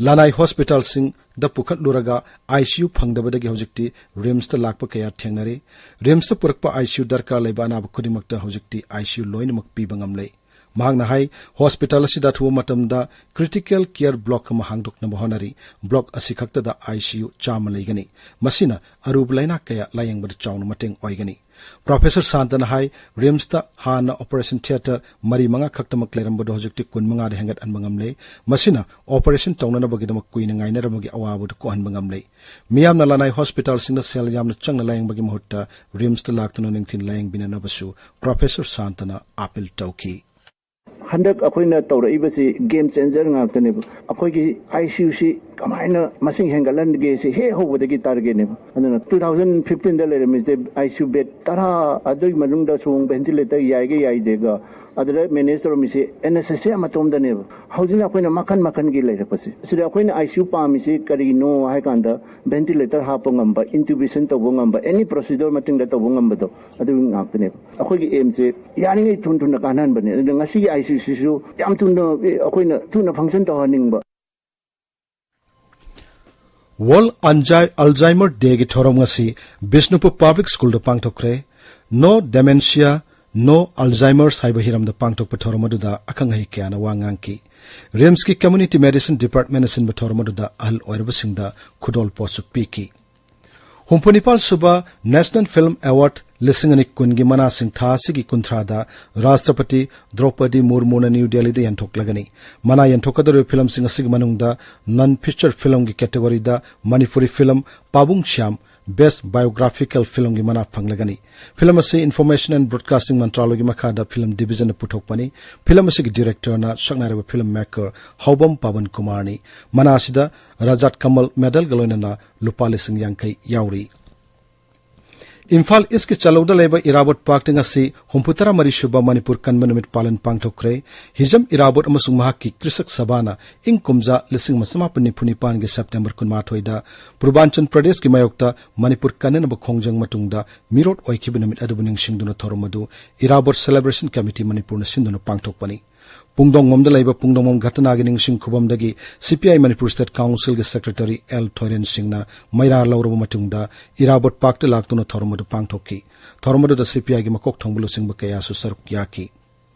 ꯂꯅꯥꯏ ꯍꯣꯁꯄꯤꯇꯥꯜꯁꯤꯡꯗ ꯄꯨꯈꯠꯂꯨꯔꯒ ꯑꯥꯏ ꯁꯤ ꯌꯨ ꯐꯪꯗꯕꯗꯒꯤ ꯍꯧꯖꯤꯛꯇꯤ ꯔꯤꯝꯁꯇ ꯂꯥꯛꯄ ꯀꯌꯥ ꯊꯦꯡꯅꯔꯦ꯫ ꯔꯤꯝꯁꯇ ꯄꯨꯔꯛꯄ ꯑꯥꯏ ꯁꯤ ꯌꯨ ꯗꯔꯀꯥꯔ ꯂꯩꯕ ꯑꯅꯥꯕ ꯈꯨꯗꯤꯡꯃꯛꯇ ꯍꯧꯖꯤꯛꯇꯤ ꯑꯥꯏ ꯁꯤ ꯌꯨ ꯂꯣꯏꯅꯃꯛ ꯄꯤꯕ ꯉꯝꯂꯦ꯫ ꯃꯍꯥꯛꯅ ꯍꯥꯏ, ꯍꯣꯁꯄꯤꯇꯥꯜ ꯑꯁꯤꯗ ꯑꯊꯨꯕ ꯃꯇꯝꯗ ꯀ꯭ꯔꯤꯇꯤꯀꯦꯜ ꯀꯤꯌꯔ ꯕ꯭ꯂꯣꯛ ꯑꯃ ꯍꯥꯡꯗꯣꯛꯅꯕ ꯍꯣꯠꯅꯔꯤ꯫ ꯕ꯭ꯂꯣꯛ ꯑꯁꯤ ꯈꯛꯇꯗ ꯑꯥꯏ ꯁꯤ ꯌꯨ ꯆꯥꯝꯃ ꯂꯩꯒꯅꯤ꯫ ꯃꯁꯤꯅ ꯑꯔꯨꯕ ꯂꯩꯅꯥ ꯀꯌꯥ ꯂꯥꯌꯦꯡꯕꯗ ꯆꯥꯎꯅ ꯃꯇꯦꯡ ꯑꯣꯏꯒꯅꯤ꯫ ꯄ꯭ꯔꯣꯐꯦꯁꯔ ꯁꯥꯟꯇꯅ ꯍꯥꯏ, ꯔꯤꯝꯁꯇ ꯍꯥꯟꯅ ꯑꯣꯄꯔꯦꯁꯟ ꯊꯤꯌꯦꯇꯔ ꯃꯔꯤ ꯃꯉꯥ ꯈꯛꯇꯃꯛ ꯂꯩꯔꯝꯕꯗꯣ ꯍꯧꯖꯤꯛꯇꯤ ꯀꯨꯟ ꯃꯉꯥꯗ ꯍꯦꯟꯒꯠꯍꯟꯕ ꯉꯝꯂꯦ꯫ ꯃꯁꯤꯅ ꯑꯣꯄꯔꯦꯁꯟ ꯇꯧꯅꯅꯕꯒꯤꯗꯃꯛ ꯀꯨꯏꯅ ꯉꯥꯏꯅꯔꯝꯕꯒꯤ ꯑꯋꯥꯕꯗꯨ ꯀꯣꯛꯍꯟꯕ ꯉꯝꯂꯦ꯫ ꯃꯤꯌꯥꯝꯅ ꯂꯅꯥꯏ ꯍꯣꯁꯄꯤꯇꯥꯜꯁꯤꯡꯗ ꯁꯦꯜ ꯌꯥꯝꯅ ꯆꯪꯅ ꯂꯥꯌꯦꯡꯕꯒꯤ ꯃꯍꯨꯠꯇ ꯔꯤꯝꯁꯇ ꯂꯥꯛꯇꯨꯅ ꯅꯤꯡꯊꯤꯅ ꯂꯥꯌꯦꯡꯕꯤꯅꯅꯕꯁꯨ ꯄ꯭ꯔꯣꯐꯦꯁꯔ ꯁꯥꯟꯇꯅ ꯑꯥꯄꯤꯜ ꯇꯧꯈꯤ꯫ ꯍꯟꯗꯛ ꯑꯩꯈꯣꯏꯅ ꯇꯧꯔꯛꯏꯕꯁꯤ ꯒꯦꯝ ꯆꯦꯟꯖꯔ ꯉꯥꯛꯇꯅꯦꯕ꯫ ꯑꯩꯈꯣꯏꯒꯤ ꯑꯥꯏ ꯁꯤ ꯌꯨꯁꯤ ꯀꯃꯥꯏꯅ ꯃꯁꯤꯡ ꯍꯦꯟꯒꯠꯍꯟꯒꯦ ꯁꯤ ꯍꯦꯛ ꯍꯧꯕꯗꯒꯤ ꯇꯥꯔꯒꯦꯠꯅꯦꯕ꯫ ꯑꯗꯨꯅ ꯇꯨ ꯊꯥꯎꯖꯟ ꯐꯤꯐꯇꯤꯟꯗ ꯂꯩꯔꯝꯃꯤꯁꯦ ꯑꯥꯏ ꯁꯤ ꯌꯨ ꯕꯦꯗ ꯇꯔꯥ, ꯑꯗꯨꯒꯤ ꯃꯅꯨꯡꯗ ꯁꯣꯡ ꯚꯦꯟꯇꯤꯂꯦꯇꯔ ꯌꯥꯏꯒ ꯌꯥꯏꯗꯦꯒ, ꯑꯗꯨꯗ ꯃꯦꯅꯦꯖ ꯇꯧꯔꯝꯃꯤꯁꯦ ꯑꯦꯟ ꯑꯦꯁ ꯑꯦꯁ ꯑꯃꯇꯣꯝꯗꯅꯦꯕ꯫ ꯍꯧꯖꯤꯛꯅ ꯑꯩꯈꯣꯏꯅ ꯃꯈꯟ ꯃꯈꯟꯒꯤ ꯂꯩꯔꯛꯄꯁꯦ꯫ ꯁꯤꯗ ꯑꯩꯈꯣꯏꯅ ꯑꯥꯏ ꯁꯤ ꯌꯨ ꯄꯥꯝꯃꯤꯁꯤ ꯀꯔꯤꯅꯣ ꯍꯥꯏ ꯀꯥꯟꯗ, ꯚꯦꯟꯇꯤꯂꯦꯇꯔ ꯍꯥꯞꯄ ꯉꯝꯕ, ꯏꯟꯇꯨꯕꯦꯁꯟ ꯇꯧꯕ ꯉꯝꯕ, ꯑꯦꯅꯤ ꯄ꯭ꯔꯣꯁꯤꯗꯔ ꯃꯇꯨꯡꯗ ꯇꯧꯕ ꯉꯝꯕꯗꯣ, ꯑꯗꯨ ꯉꯥꯛꯇꯅꯦꯕ꯫ ꯑꯩꯈꯣꯏꯒꯤ ꯑꯦꯝꯁꯦ ꯌꯥꯔꯤꯉꯩ ꯊꯨꯅ ꯊꯨꯅ ꯀꯥꯟꯅꯍꯟꯕꯅꯦ꯫ ꯑꯗꯨꯅ ꯉꯁꯤꯒꯤ ꯑꯥꯏ ꯁꯤ ꯌꯨꯁꯤꯁꯨ ꯌꯥꯝ ꯊꯨꯅ ꯑꯩꯈꯣꯏꯅ ꯊꯨꯅ ꯐꯪꯁꯟ ꯇꯧꯍꯟꯅꯤꯡꯕ꯫ ꯋꯥꯔꯜꯗ ꯑꯜꯖꯥꯏꯃꯔ ꯗꯦꯒꯤ ꯊꯧꯔꯝ ꯉꯁꯤ ꯕꯤꯁꯅꯨꯄꯨꯔ ꯄꯕ꯭ꯂꯤꯛ ꯁ꯭ꯀꯨꯜꯗ ꯄꯥꯡꯊꯣꯛꯈ꯭ꯔꯦ꯫ ꯅꯣ ꯗꯦꯃꯦꯟꯁꯤꯌꯥ, ꯅꯣ ꯑꯜꯖꯥꯏꯃꯔꯁ ꯍꯥꯏꯕ ꯍꯤꯔꯝꯗ ꯄꯥꯡꯊꯣꯛꯄ ꯊꯧꯔꯝ ꯑꯗꯨꯗ ꯑꯈꯪ ꯑꯍꯩ ꯀꯌꯥꯅ ꯋꯥ ꯉꯥꯡꯈꯤ꯫ ꯔꯤꯝꯁꯀꯤ ꯀꯝꯃ꯭ꯌꯨꯅꯤꯇꯤ ꯃꯦꯗꯤꯁꯤꯟ ꯗꯤꯄꯥꯔꯠꯃꯦꯟꯅ ꯁꯤꯟꯕ ꯊꯧꯔꯝ ꯑꯗꯨꯗ ꯑꯍꯜ ꯑꯣꯏꯔꯕꯁꯤꯡꯗ ꯈꯨꯗꯣꯜꯄꯣꯠꯁꯨ ꯄꯤꯈꯤ꯫ ꯍꯨꯝꯐꯨꯅꯤꯄꯥꯜ ꯁꯨꯕ ꯅꯦꯁꯅꯦꯜ ꯐꯤꯜꯝ ꯑꯦꯋꯥꯔꯗ ꯂꯤꯁꯤꯡ ꯑꯅꯤ ꯀꯨꯟꯒꯤ ꯃꯅꯥꯁꯤꯡ ꯊꯥ ꯑꯁꯤꯒꯤ ꯀꯨꯟꯊ꯭ꯔꯥꯗ ꯔꯥꯁꯇ꯭ꯔꯄꯇꯤ ꯗ꯭ꯔꯧꯄꯗꯤ ꯃꯨꯔꯃꯨꯅ ꯅ꯭ꯌꯨ ꯗꯦꯜꯂꯤꯗ ꯌꯦꯟꯊꯣꯛꯂꯒꯅꯤ꯫ ꯃꯅꯥ ꯌꯦꯟꯊꯣꯛꯀꯗꯧꯔꯤꯕ ꯐꯤꯂꯝꯁꯤꯡ ꯑꯁꯤꯒꯤ ꯃꯅꯨꯡꯗ ꯅꯟ ꯐꯤꯆꯔ ꯐꯤꯂꯝꯒꯤ ꯀꯦꯇꯦꯒꯣꯔꯤꯗ ꯃꯅꯤꯄꯨꯔꯤ ꯐꯤꯂꯝ ꯄꯥꯕꯨꯡ ꯁ꯭ꯌꯥꯝ ꯕꯦꯁ ꯕꯥꯏꯑꯣꯒ꯭ꯔꯥꯐꯤꯀꯦꯜ ꯐꯤꯂꯝꯒꯤ ꯃꯅꯥ ꯐꯪꯂꯒꯅꯤ꯫ ꯐꯤꯂꯝ ꯑꯁꯤ ꯏꯟꯐꯣꯔꯃꯦꯁꯟ ꯑꯦꯟ ꯕ꯭ꯔꯣꯗꯀꯥꯁꯇꯤꯡ ꯃꯟꯇ꯭ꯔꯥꯂꯣꯏꯒꯤ ꯃꯈꯥꯗ ꯐꯤꯂꯝ ꯗꯤꯕꯤꯖꯟꯅ ꯄꯨꯊꯣꯛꯄꯅꯤ꯫ ꯐꯤꯂꯝ ꯑꯁꯤꯒꯤ ꯗꯤꯔꯦꯛꯇꯔꯅ ꯁꯛꯅꯥꯏꯔꯕ ꯐꯤꯂꯝ ꯃꯦꯀꯔ ꯍꯥꯎꯕꯝ ꯄꯥꯕꯟ ꯀꯨꯃꯥꯔꯅꯤ꯫ ꯃꯅꯥ ꯑꯁꯤꯗ ꯔꯖꯥꯠ ꯀꯃꯜ ꯃꯦꯗꯜꯒ ꯂꯣꯏꯅꯅ ꯂꯨꯄꯥ ꯂꯤꯁꯤꯡ ꯌꯥꯡꯈꯩ ꯌꯥꯎꯔꯤ꯫ ꯏꯝꯐꯥꯜ ꯏꯁꯀꯤ ꯆꯂꯧꯗ ꯂꯩꯕ ꯏꯔꯥꯕꯣꯠ ꯄꯥꯔꯛꯇ ꯉꯁꯤ ꯍꯨꯝꯐꯨꯇꯔꯥ ꯃꯔꯤ ꯁꯨꯕ ꯃꯅꯤꯄꯨꯔ ꯀꯟꯕ ꯅꯨꯃꯤꯠ ꯄꯥꯂꯟ ꯄꯥꯡꯊꯣꯛꯈ꯭ꯔꯦ꯫ ꯍꯤꯖꯝ ꯏꯔꯥꯕꯣꯠ ꯑꯃꯁꯨꯡ ꯃꯍꯥꯛꯀꯤ ꯀ꯭ꯔꯤꯁꯛ ꯁꯚꯥꯅ ꯏꯪ ꯀꯨꯝꯖꯥ ꯂꯤꯁꯤꯡ ꯑꯃ ꯆꯃꯥꯄꯟ ꯅꯤꯐꯨ ꯅꯤꯄꯥꯟꯒꯤ ꯁꯦꯞꯇꯦꯝꯕꯔ ꯀꯨꯟꯃꯥꯊꯣꯏꯗ ꯄꯨꯔꯕꯥꯟꯆꯜ ꯄ꯭ꯔꯗꯦꯁꯀꯤ ꯃꯥꯌꯣꯛꯇ ꯃꯅꯤꯄꯨꯔ ꯀꯟꯅꯅꯕ ꯈꯣꯡꯖꯪ ꯃꯇꯨꯡꯗ ꯃꯤꯔꯣꯠ ꯑꯣꯏꯈꯤꯕ ꯅꯨꯃꯤꯠ ꯑꯗꯨꯕꯨ ꯅꯤꯡꯁꯤꯡꯗꯨꯅ ꯊꯧꯔꯝ ꯑꯗꯨ ꯏꯔꯥꯕꯣꯠ ꯁꯦꯂꯦꯕ꯭ꯔꯦꯁꯟ ꯀꯃꯤꯇꯤ ꯃꯅꯤꯄꯨꯔꯅ ꯁꯤꯟꯗꯨꯅ ꯄꯥꯡꯊꯣꯛꯄꯅꯤ꯫ ꯄꯨꯡꯗꯣꯡꯕꯝꯗ ꯂꯩꯕ ꯄꯨꯡꯗꯣꯡꯕꯝ ꯘꯇꯅꯥꯒꯤ ꯅꯤꯡꯁꯤꯡ ꯈꯨꯕꯝꯗꯒꯤ ꯁꯤ ꯄꯤ ꯑꯥꯏ ꯃꯅꯤꯄꯨꯔ ꯁ꯭ꯇꯦꯠ ꯀꯥꯎꯟꯁꯤꯜꯒꯤ ꯁꯦꯀ꯭ꯔꯦꯇꯔꯤ ꯑꯦꯜ ꯊꯣꯏꯔꯦꯟ ꯁꯤꯡꯅ ꯃꯩꯔꯥ ꯂꯧꯔꯕ ꯃꯇꯨꯡꯗ ꯏꯔꯥꯕꯣꯠ ꯄꯥꯔꯛꯇ ꯂꯥꯛꯇꯨꯅ ꯊꯧꯔꯝ ꯑꯗꯨ ꯄꯥꯡꯊꯣꯛꯈꯤ꯫ ꯊꯧꯔꯝ ꯑꯗꯨꯗ ꯁꯤ ꯄꯤ ꯑꯥꯏꯒꯤ ꯃꯀꯣꯛ ꯊꯣꯡꯕ ꯂꯨꯆꯤꯡꯕ ꯀꯌꯥꯁꯨ ꯁꯔꯨꯛ ꯌꯥꯈꯤ꯫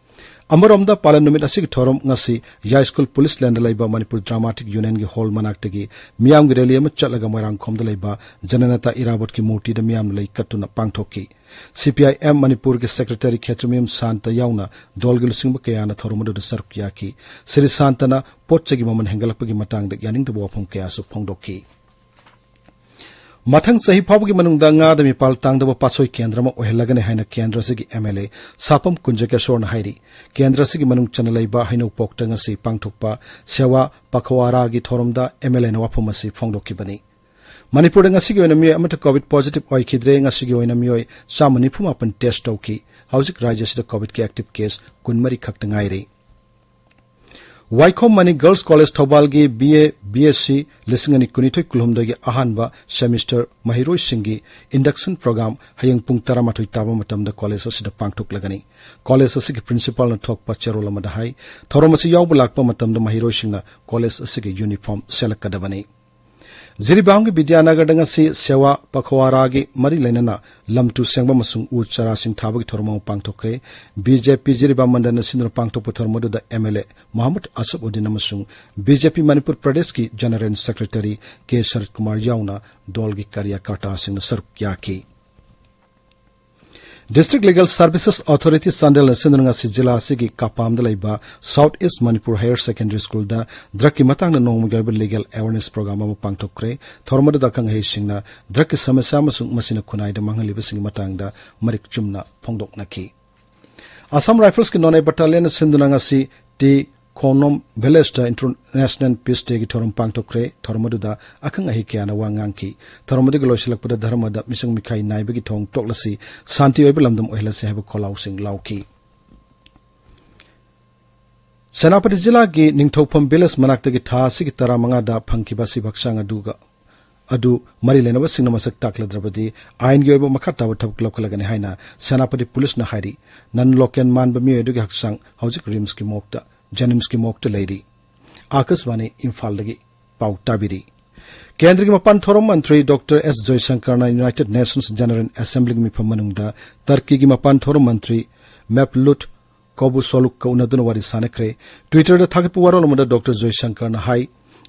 ꯑꯃꯔꯣꯝꯗ, ꯄꯥꯂꯟ ꯅꯨꯃꯤꯠ ꯑꯁꯤꯒꯤ ꯊꯧꯔꯝ ꯉꯁꯤ ꯌꯥꯏꯁ꯭ꯀꯨꯜ ꯄꯨꯂꯤꯁ ꯂꯦꯟꯗ ꯂꯩꯕ ꯃꯅꯤꯄꯨꯔ ꯗ꯭ꯔꯥꯃꯥꯇꯤꯛ ꯌꯨꯅꯤꯌꯟꯒꯤ ꯍꯣꯜ ꯃꯅꯥꯛꯇꯒꯤ ꯃꯤꯌꯥꯝꯒꯤ ꯔꯦꯂꯤ ꯑꯃ ꯆꯠꯂꯒ ꯃꯣꯏꯔꯥꯡꯈꯣꯝꯗ ꯂꯩꯕ ꯖꯅꯅꯇꯥ ꯏꯔꯥꯕꯣꯠꯀꯤ ꯃꯨꯔꯇꯤꯗ ꯃꯤꯌꯥꯝꯅ ꯂꯩ ꯀꯠꯇꯨꯅ ꯄꯥꯡꯊꯣꯛꯈꯤ꯫ ꯁꯤ ꯄꯤ ꯑꯥꯏ ꯑꯦꯝ ꯃꯅꯤꯄꯨꯔꯒꯤ ꯁꯦꯀ꯭ꯔꯦꯇꯔꯤ ꯈꯦꯇ꯭ꯔꯤꯃꯌꯨꯝ ꯁꯥꯟꯇ ꯌꯥꯎꯅ ꯗꯣꯜꯒꯤ ꯂꯨꯆꯤꯡꯕ ꯀꯌꯥꯅ ꯊꯧꯔꯝ ꯑꯗꯨꯗ ꯁꯔꯨꯛ ꯌꯥꯈꯤ꯫ ꯁ꯭ꯔꯤ ꯁꯥꯟꯇꯅ ꯄꯣꯠ ꯆꯩꯒꯤ ꯃꯃꯜ ꯍꯦꯟꯒꯠꯂꯛꯄꯒꯤ ꯃꯇꯥꯡꯗ ꯌꯥꯅꯤꯡꯗꯕ ꯋꯥꯐꯝ ꯀꯌꯥꯁꯨ ꯐꯣꯡꯗꯣꯛꯈꯤ꯫ ꯃꯊꯪ ꯆꯍꯤ ꯐꯥꯎꯕꯒꯤ ꯃꯅꯨꯡꯗ ꯉꯥꯗ ꯃꯤꯄꯥꯜ ꯇꯥꯡꯗꯕ ꯄꯥꯠꯁꯣꯏ ꯀꯦꯟꯗ꯭ꯔ ꯑꯃ ꯑꯣꯏꯍꯜꯂꯒꯅꯤ ꯍꯥꯏꯅ ꯀꯦꯟꯗ꯭ꯔ ꯑꯁꯤꯒꯤ ꯑꯦꯝ ꯑꯦꯜ ꯑꯦ ꯁꯥꯄꯝ ꯀꯨꯟꯖꯀꯦꯁꯣꯔꯅ ꯍꯥꯏꯔꯤ꯫ ꯀꯦꯟꯗ꯭ꯔ ꯑꯁꯤꯒꯤ ꯃꯅꯨꯡ ꯆꯟꯅ ꯂꯩꯕ ꯍꯩꯅꯧꯄꯣꯛꯇ ꯉꯁꯤ ꯄꯥꯡꯊꯣꯛꯄ ꯁꯦꯋꯥ ꯄꯈꯋꯥꯔꯥꯒꯤ ꯊꯧꯔꯝꯗ ꯑꯦꯝ ꯑꯦꯜ ꯑꯦꯅ ꯋꯥꯐꯝ ꯑꯁꯤ ꯐꯣꯡꯗꯣꯛꯈꯤꯕꯅꯤ꯫ ꯃꯅꯤꯄꯨꯔꯗ ꯉꯁꯤꯒꯤ ꯑꯣꯏꯅ ꯃꯤꯑꯣꯏ ꯑꯃꯠꯇ ꯀꯣꯚꯤꯗ ꯄꯣꯖꯤꯇꯤꯚ ꯑꯣꯏꯈꯤꯗ꯭ꯔꯦ꯫ ꯉꯁꯤꯒꯤ ꯑꯣꯏꯅ ꯃꯤꯑꯣꯏ ꯆꯥꯝꯃ ꯅꯤꯐꯨ ꯃꯥꯄꯟ ꯇꯦꯁ ꯇꯧꯈꯤ꯫ ꯍꯧꯖꯤꯛ ꯔꯥꯖ꯭ꯌꯁꯤꯗ ꯀꯣꯚꯤꯗꯀꯤ ꯑꯦꯛꯇꯤꯚ ꯀꯦꯁ ꯀꯨꯟꯃꯔꯤ ꯈꯛꯇ ꯉꯥꯏꯔꯤ꯫ ꯋꯥꯏꯈꯣꯝ ꯃꯅꯤ ꯒꯔꯜꯁ ꯀꯣꯂꯦꯖ ꯊꯧꯕꯥꯜꯒꯤ B A, B S C ꯂꯤꯁꯤꯡ ꯑꯅꯤ ꯀꯨꯟꯅꯤꯊꯣꯏ ꯀꯨꯟꯍꯨꯝꯗꯣꯏꯒꯤ ꯑꯍꯥꯟꯕ ꯁꯦꯃꯤꯁꯇꯔ ꯃꯍꯩꯔꯣꯏꯁꯤꯡꯒꯤ ꯏꯟꯗꯛꯁꯟ ꯄ꯭ꯔꯣꯒ꯭ꯔꯥꯝ ꯍꯌꯦꯡ ꯄꯨꯡ ꯇꯔꯥꯃꯥꯊꯣꯏ ꯇꯥꯕ ꯃꯇꯝꯗ ꯀꯣꯂꯦꯖ ꯑꯁꯤꯗ ꯄꯥꯡꯊꯣꯛꯂꯒꯅꯤ꯫ ꯀꯣꯂꯦꯖ ꯑꯁꯤꯒꯤ ꯄ꯭ꯔꯤꯟꯁꯤꯄꯥꯜꯅ ꯊꯣꯛꯄ ꯆꯦꯔꯣꯜ ꯑꯃꯗ ꯍꯥꯏ, ꯊꯧꯔꯝ ꯑꯁꯤ ꯌꯥꯎꯕ ꯂꯥꯛꯄ ꯃꯇꯝꯗ ꯃꯍꯩꯔꯣꯏꯁꯤꯡꯅ ꯀꯣꯂꯦꯖ ꯑꯁꯤꯒꯤ ꯌꯨꯅꯤꯐꯣꯔꯝ ꯁꯦꯠꯂꯛꯀꯗꯕꯅꯤ꯫ ꯖꯤꯔꯤꯕꯥꯝꯒꯤ ꯕꯤꯗ꯭ꯌꯥꯅꯒꯔꯗ ꯉꯁꯤ ꯁꯦꯋꯥ ꯄꯈꯋꯥꯔꯥꯒꯤ ꯃꯔꯤ ꯂꯩꯅꯅ ꯂꯝ ꯇꯨ ꯁꯦꯡꯕ ꯑꯃꯁꯨꯡ ꯎ ꯆꯥꯔꯥꯁꯤꯡ ꯊꯥꯕꯒꯤ ꯊꯧꯔꯝ ꯑꯃ ꯄꯥꯡꯊꯣꯛꯈ꯭ꯔꯦ꯫ ꯕꯤ ꯖꯦ ꯄꯤ ꯖꯤꯔꯤꯕꯥꯝ ꯃꯟꯗꯜꯅ ꯁꯤꯟꯗꯨꯅ ꯄꯥꯡꯊꯣꯛꯄ ꯊꯧꯔꯝ ꯑꯗꯨꯗ M L A Mohammad Asaf Uddin ꯑꯃꯁꯨꯡ ꯕꯤ ꯖꯦ ꯄꯤ ꯃꯅꯤꯄꯨꯔ ꯄ꯭ꯔꯗꯦꯁꯀꯤ ꯖꯦꯅꯔꯦꯜ ꯁꯦꯀ꯭ꯔꯦꯇꯔꯤ ꯀꯦ ꯁꯔꯠ ꯀꯨꯃꯥꯔ ꯌꯥꯎꯅ ꯗꯣꯜꯒꯤ ꯀꯥꯔꯌꯀꯔꯇꯥꯁꯤꯡꯅ ꯁꯔꯨꯛ ꯌꯥꯈꯤ꯫ ꯗꯤꯁꯇ꯭ꯔꯤꯛ ꯂꯤꯒꯦꯜ ꯁꯔꯚꯤꯁꯦꯁ ꯑꯣꯊꯣꯔꯤꯇꯤ ꯆꯥꯟꯗꯦꯜꯅ ꯁꯤꯟꯗꯨꯅ ꯉꯁꯤ ꯖꯤꯂꯥ ꯑꯁꯤꯒꯤ ꯀꯥꯄꯥꯝꯗ ꯂꯩꯕ ꯁꯥꯎꯊ ꯏꯁ ꯃꯅꯤꯄꯨꯔ ꯍꯥꯌꯔ ꯁꯦꯀꯦꯟꯗꯔꯤ ꯁ꯭ꯀꯨꯜꯗ ꯗ꯭ꯔꯒꯀꯤ ꯃꯇꯥꯡꯗ ꯅꯣꯡꯃꯒꯤ ꯑꯣꯏꯕ ꯂꯤꯒꯦꯜ ꯑꯦꯋꯦꯔꯅꯦꯁ ꯄ꯭ꯔꯣꯒ꯭ꯔꯥꯝ ꯑꯃ ꯄꯥꯡꯊꯣꯛꯈ꯭ꯔꯦ꯫ ꯊꯧꯔꯝ ꯑꯗꯨꯗ ꯑꯈꯪ ꯑꯍꯩꯁꯤꯡꯅ ꯗ꯭ꯔꯒꯀꯤ ꯁꯃꯁ꯭ꯌꯥ ꯑꯃꯁꯨꯡ ꯃꯁꯤꯅ ꯈꯨꯟꯅꯥꯏꯗ ꯃꯥꯡꯍꯜꯂꯤꯕꯁꯤꯡꯒꯤ ꯃꯇꯥꯡꯗ ꯃꯔꯤꯛ ꯆꯨꯝꯅ ꯐꯣꯡꯗꯣꯛꯅꯈꯤ꯫ ꯑꯁꯥꯝ ꯔꯥꯏꯐꯜꯁꯀꯤ ꯅꯣꯅꯦ ꯕꯠꯇꯥꯂꯤꯌꯟꯅ ꯁꯤꯟꯗꯨꯅ ꯉꯁꯤ ꯇꯤ ꯈꯣꯅꯣꯝ ꯚꯤꯂꯦꯖꯇ ꯏꯟꯇꯔꯅꯦꯁꯅꯦꯜ ꯄꯤꯁ ꯗꯦꯒꯤ ꯊꯧꯔꯝ ꯄꯥꯡꯊꯣꯛꯈ꯭ꯔꯦ꯫ ꯊꯧꯔꯝ ꯑꯗꯨꯗ ꯑꯈꯪ ꯑꯍꯩ ꯀꯌꯥꯅ ꯋꯥ ꯉꯥꯡꯈꯤ꯫ ꯊꯧꯔꯝ ꯑꯗꯨꯒꯤ ꯂꯣꯏꯁꯤꯜꯂꯛꯄꯗ ꯙꯔꯃꯗ ꯃꯤꯆꯪ ꯃꯤꯈꯥꯏ ꯅꯥꯏꯕꯒꯤ ꯊꯣꯡ ꯇꯣꯛꯂꯁꯤ, ꯁꯥꯟꯇꯤ ꯑꯣꯏꯕ ꯂꯝꯗꯝ ꯑꯣꯏꯍꯜꯂꯁꯤ ꯍꯥꯏꯕ ꯈꯣꯜꯂꯥꯎꯁꯤꯡ ꯂꯥꯎꯈꯤ꯫ ꯁꯦꯅꯥꯄꯇꯤ ꯖꯤꯂꯥꯒꯤ ꯅꯤꯡꯊꯧꯐꯝ ꯚꯤꯂꯦꯖ ꯃꯅꯥꯛꯇꯒꯤ ꯊꯥ ꯑꯁꯤꯒꯤ ꯇꯔꯥꯃꯉꯥꯗ ꯐꯪꯈꯤꯕ ꯑꯁꯤꯕ ꯍꯛꯆꯥꯡ ꯑꯗꯨꯒ, ꯑꯗꯨ ꯃꯔꯤ ꯂꯩꯅꯕꯁꯤꯡꯅ ꯃꯁꯛ ꯇꯥꯛꯂꯗ꯭ꯔꯕꯗꯤ ꯑꯥꯏꯟꯒꯤ ꯑꯣꯏꯕ ꯃꯈꯥ ꯇꯥꯕ ꯊꯕꯛ ꯂꯧꯈꯠꯂꯒꯅꯤ ꯍꯥꯏꯅ ꯁꯦꯅꯥꯄꯇꯤ ꯄꯨꯂꯤꯁꯅ ꯍꯥꯏꯔꯤ꯫ ꯅꯟ ꯂꯣꯀꯦꯜ ꯃꯥꯟꯕ ꯃꯤꯑꯣꯏ ꯑꯗꯨꯒꯤ ꯍꯛꯆꯥꯡ ꯍꯧꯖꯤꯛ ꯔꯤꯝꯁꯀꯤ ꯃꯣꯔꯒꯇ, ꯖꯦꯅꯤꯝꯁꯀꯤ ꯃꯣꯔꯒꯇ ꯂꯩꯔꯤ꯫ ꯑꯥꯀꯥꯁꯕꯥꯅꯤ ꯏꯝꯐꯥꯜꯗꯒꯤ ꯄꯥꯎ ꯇꯥꯕꯤꯔꯤ꯫ ꯀꯦꯟꯗ꯭ꯔꯒꯤ ꯃꯄꯥꯟ ꯊꯧꯔꯝ ꯃꯟꯇ꯭ꯔꯤ ꯗꯣꯛꯇꯔ ꯑꯦꯁ ꯖꯣꯏꯁꯪꯀꯔꯅ ꯌꯨꯅꯥꯏꯇꯦꯗ ꯅꯦꯁꯟꯁ ꯖꯦꯅꯔꯦꯜ ꯑꯦꯁꯦꯝꯕ꯭ꯂꯤꯒꯤ ꯃꯤꯐꯝ ꯃꯅꯨꯡꯗ ꯇꯔꯀꯤꯒꯤ ꯃꯄꯥꯟ ꯊꯧꯔꯝ ꯃꯟꯇ꯭ꯔꯤ ꯃꯦꯞꯂꯨꯠ ꯀꯣꯕꯨꯁꯣꯂꯨꯛꯀ ꯎꯅꯗꯨꯅ ꯋꯥꯔꯤ ꯁꯥꯟꯅꯈ꯭ꯔꯦ꯫ Twitter-ꯗ ꯊꯥꯒꯠꯄ ꯋꯥꯔꯣꯜ ꯑꯃꯗ ꯗꯣꯛꯇꯔ ꯖꯣꯏꯁꯪꯀꯔꯅ ꯍꯥꯏ,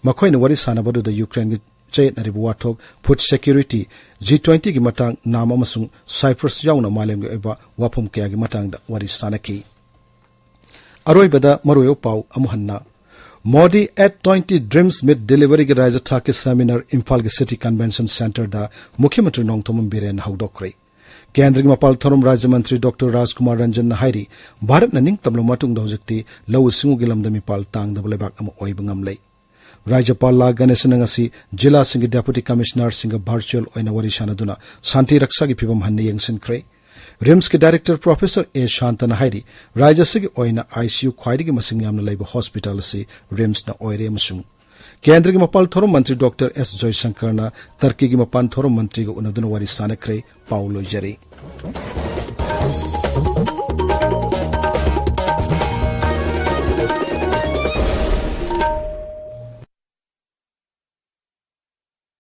ꯃꯈꯣꯏꯅ ꯋꯥꯔꯤ ꯁꯥꯟꯅꯕ ꯑꯗꯨꯗ ꯌꯨꯀ꯭ꯔꯦꯟꯒꯤ ꯆꯌꯦꯠꯅꯔꯤꯕ ꯋꯥꯊꯣꯛ, food security, G twenty-ꯒꯤ ꯃꯇꯥꯡ, ꯅꯥꯝ ꯑꯃꯁꯨꯡ ꯁꯥꯏꯄ꯭ꯔꯁ ꯌꯥꯎꯅ ꯃꯥꯂꯦꯝꯒꯤ ꯑꯣꯏꯕ ꯋꯥꯐꯝ ꯀꯌꯥꯒꯤ ꯃꯇꯥꯡꯗ ꯋꯥꯔꯤ ꯁꯥꯟꯅꯈꯤ꯫ ꯑꯔꯣꯏꯕꯗ ꯃꯔꯨꯑꯣꯏꯕ ꯄꯥꯎ ꯑꯃꯨꯛ ꯍꯟꯅ꯫ Modi at twenty Dreams Meet Delivery-ꯒꯤ ꯔꯥꯖ꯭ꯌ ꯊꯥꯛꯀꯤ seminar ꯏꯝꯐꯥꯜꯒꯤ City Convention Centre-ꯗ ꯃꯨꯈ꯭ꯌ ꯃꯟꯇ꯭ꯔꯤ ꯅꯣꯡꯊꯣꯝꯕꯝ ꯕꯤꯔꯦꯟꯅ ꯍꯧꯗꯣꯛꯈ꯭ꯔꯦ꯫ ꯀꯦꯟꯗ꯭ꯔꯒꯤ ꯃꯄꯥꯜ ꯊꯧꯔꯝ ꯔꯥꯖ꯭ꯌ ꯃꯟꯇ꯭ꯔꯤ ꯗꯣꯛꯇꯔ ꯔꯥꯖꯀꯨꯃꯥꯔ ꯔꯟꯖꯟꯅ ꯍꯥꯏꯔꯤ, ꯚꯥꯔꯠꯅ ꯅꯤꯡꯇꯝꯂꯕ ꯃꯇꯨꯡꯗ ꯍꯧꯖꯤꯛꯇꯤ ꯂꯧꯎ ꯁꯤꯡꯎꯒꯤ ꯂꯝꯗ ꯃꯤꯄꯥꯜ ꯇꯥꯡꯗꯕ ꯂꯩꯕꯥꯛ ꯑꯃ ꯑꯣꯏꯕ ꯉꯝꯂꯦ꯫ ꯔꯥꯖ꯭ꯌꯄꯥꯜ ꯂꯥ ꯒꯅꯦꯁꯟꯅ ꯉꯁꯤ ꯖꯤꯂꯥꯁꯤꯡꯒꯤ Deputy Commissioner-ꯁꯤꯡꯒ virtual ꯑꯣꯏꯅ ꯋꯥꯔꯤ ꯁꯥꯟꯅꯗꯨꯅ ꯁꯥꯟꯇꯤ ꯔꯛꯁꯥꯒꯤ ꯐꯤꯚꯝ ꯍꯟꯅ ꯌꯦꯡꯁꯤꯟꯈ꯭ꯔꯦ꯫ RIMS-ꯀꯤ Director Professor ꯑꯦ ꯁꯥꯟꯇꯅ ꯍꯥꯏꯔꯤ, ꯔꯥꯖ꯭ꯌ ꯑꯁꯤꯒꯤ ꯑꯣꯏꯅ ICU ꯈ꯭ꯋꯥꯏꯗꯒꯤ ꯃꯁꯤꯡ ꯌꯥꯝꯅ ꯂꯩꯕ hospital ꯑꯁꯤ RIMS-ꯅ ꯑꯣꯏꯔꯦ ꯑꯃꯁꯨꯡ ꯀꯦꯟꯗ꯭ꯔꯒꯤ ꯃꯄꯥꯜ ꯊꯧꯔꯝ ꯃꯟꯇ꯭ꯔꯤ ꯗꯣꯛꯇꯔ ꯑꯦꯁ ꯖꯣꯏꯁꯪꯀꯔꯅ ꯇꯔꯀꯤꯒꯤ ꯃꯄꯥꯟ ꯊꯧꯔꯝ ꯃꯟꯇ꯭ꯔꯤꯒ ꯎꯅꯗꯨꯅ ꯋꯥꯔꯤ ꯁꯥꯟꯅꯈ꯭ꯔꯦ꯫ ꯄꯥꯎ ꯂꯣꯏꯖꯔꯦ꯫